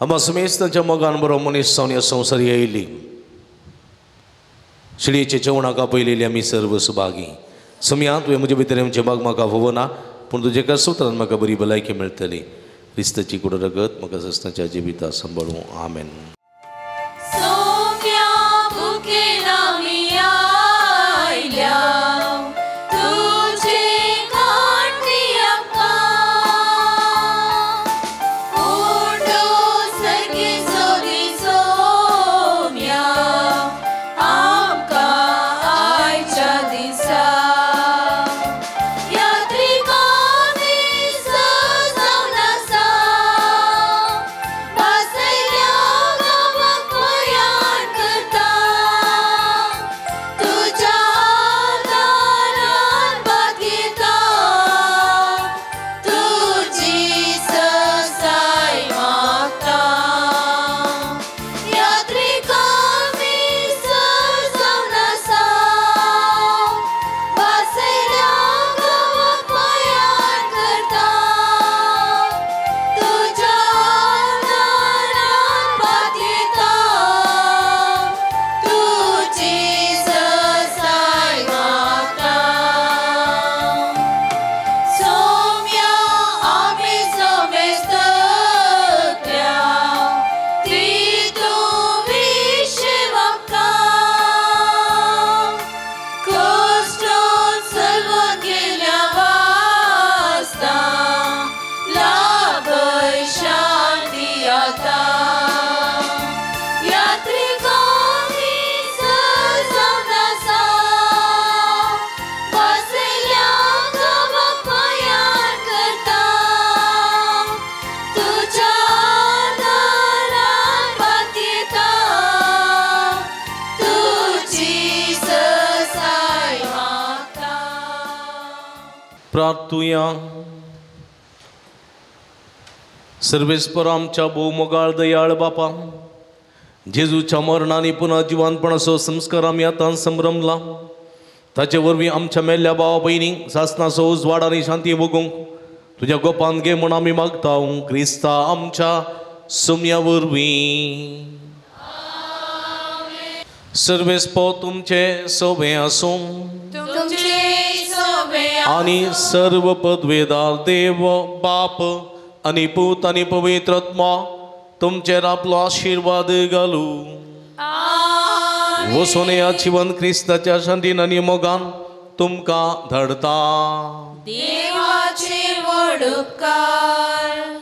आमा समेस्त तांच्या मोगान बरो मनीस जावन ह्या संवसारी आयिल्ली. शेळयेच्या जेवणाक आपयलेली आमी सर्व सुभागी. समया तुवें म्हजे भितर आमचे बाग म्हाका फोवना पूण तुजे कसोत्रान म्हाका बरी भलायकी मेळटली. क्रिस्ताची कुड रगत म्हाका सस्नाच्या जिविता सांबाळूं. आमेन. प्रार्थुया. सर्वेस्पर आमच्या भोवमोगाळ दयाळ बापा, जेजूच्या मरणांनी पुन्हा जिवानपणाचो संस्कार आमी आतां संभ्रमला. ताचे वरवीं आमच्या मेल्ल्या भावा भयणींक सासनाचो उजवाड आनी शांती भोगूंक तुज्या गोपान घे म्हूण आमी मागता. क्रिस्ता आमच्या सुम्या वरवीं. सर्वेस्पर तुमचे सोबे आसूं आनी सर्व पदवेदार देव बाप आनी पूत आनी पवित्र आत्मा तुमचेर आपलो आशिर्वाद घालू. वचून ह्या जिवन क्रिस्ताच्या शांतीन आनी मोगान तुमकां धाडता. देवाचे व्हड उपकार.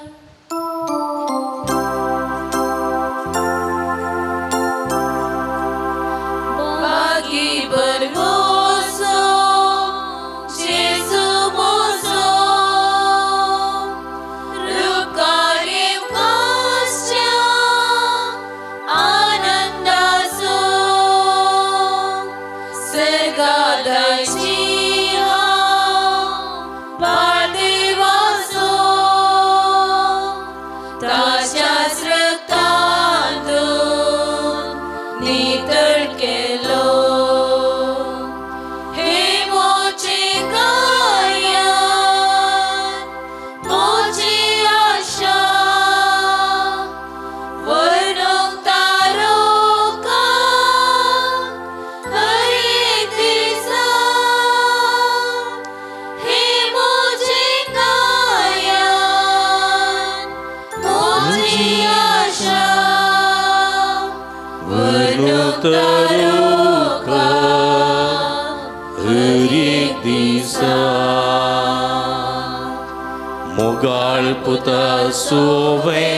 मोगाळ पुता सोवे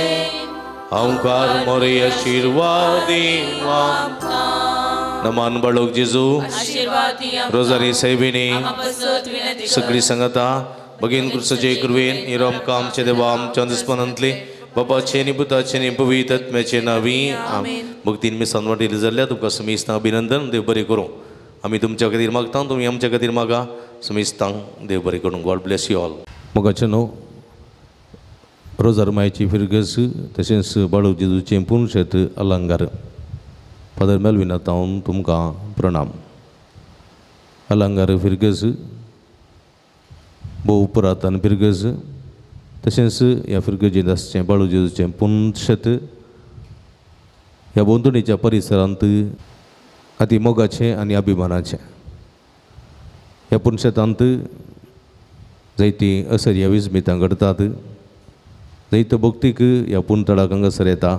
अंकार मोरे आशीर्वाद नमान बाळोक जेजू रोजारी साहेबिनी सगळी संगता भगीन क्रिस्ताचे कृपेन निरोमकां आमचे देवा आमच्या दुस्मनांतले बापाचे आनी पुताचे आनी पवित्र आत्म्याचे नांवी आमेन. भक्तीन मिसान वांटेली जाल्ल्या तुमकां समेस्तांक अभिनंदन. देव बरें करूं. आमी तुमच्या खातीर मागता, तुमी आमच्या खातीर मागा. समेस्तांक देव बरें करूं. God bless you all. मोगाचें न्हू रोजार मायची फिरगज तशेंच बाळू जेजूचें पुनशेत अलंगार फादर मेलविना तावन तुमकां प्रणाम. अलंगार फिरगज भोव पुरातन फिरगज तशेंच ह्या फिरगजेंत आसचें बाळू जेजूचें पुनशेत ह्या भोंवतणीच्या परिसरांत अती मोगाचें आनी अभिमानाचें. ह्या पुनशेतांत जायतीं असर्या विस्मितां घडटात. जायतो भक्तीक ह्या पुनतळाक हांगासर येता,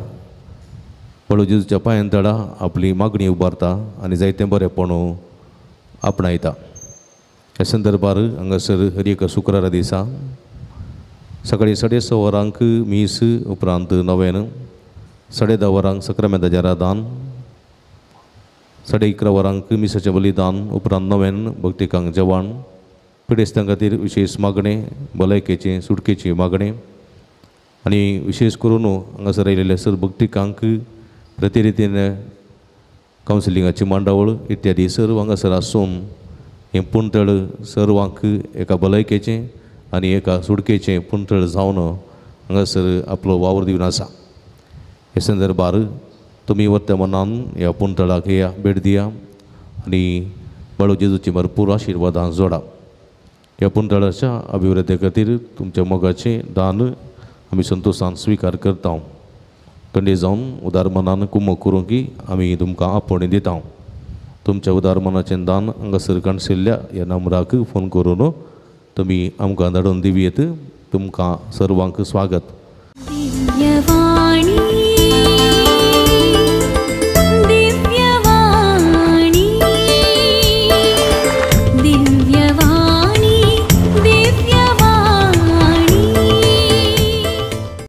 बाळू जेजूच्या पांयान तळा आपली मागणी उबारता आनी जायतें बरेंपण आपणायता. ह्या संदर्भार हांगासर हर एका शुक्रारा दिसा सकाळीं 6:30 वरांक मीस, उपरांत नवेन 10:30 वरांक सक्रामेंताचें रादान, 11:30 वरांक मिसाचें बलिदान, उपरांत नवेन भक्तिकांक जेवण, पिडेस्तां खातीर विशेश मागणें, भलायकेचें सुटकेची मागणें आनी विशेश करून हांगासर आयिल्ले सर भक्तिकांक प्रतिरितीन कावन्सिलिंगाची मांडावळ इत्यादी सर्व हांगासर आसून हें पुणतळ सर्वांक एका भलायकेचें आनी एका सुटकेचें पुणतळ जावन हांगासर आपलो वावर दिवन आसा. हे संदर्भार तुमी वर्त्या मनान ह्या पुणतळाक या भेट दिया आनी बाळू जेजूची भरपूर आशिर्वादां जोडा. ह्या पुणतळाच्या अभिवृद्धी खातीर तुमच्या मोगाचें दान आमी संतोशान स्विकार करता. कंडे जावन उदार मनान कुमक करूंक की आमी तुमकां आपोवणें दिता. तुमच्या उदार मनाचें दान हांगासर काणशिल्ल्या ह्या नंबराक फोन करून तुमी आमकां धाडून दिवयेत. तुमकां सर्वांक स्वागत.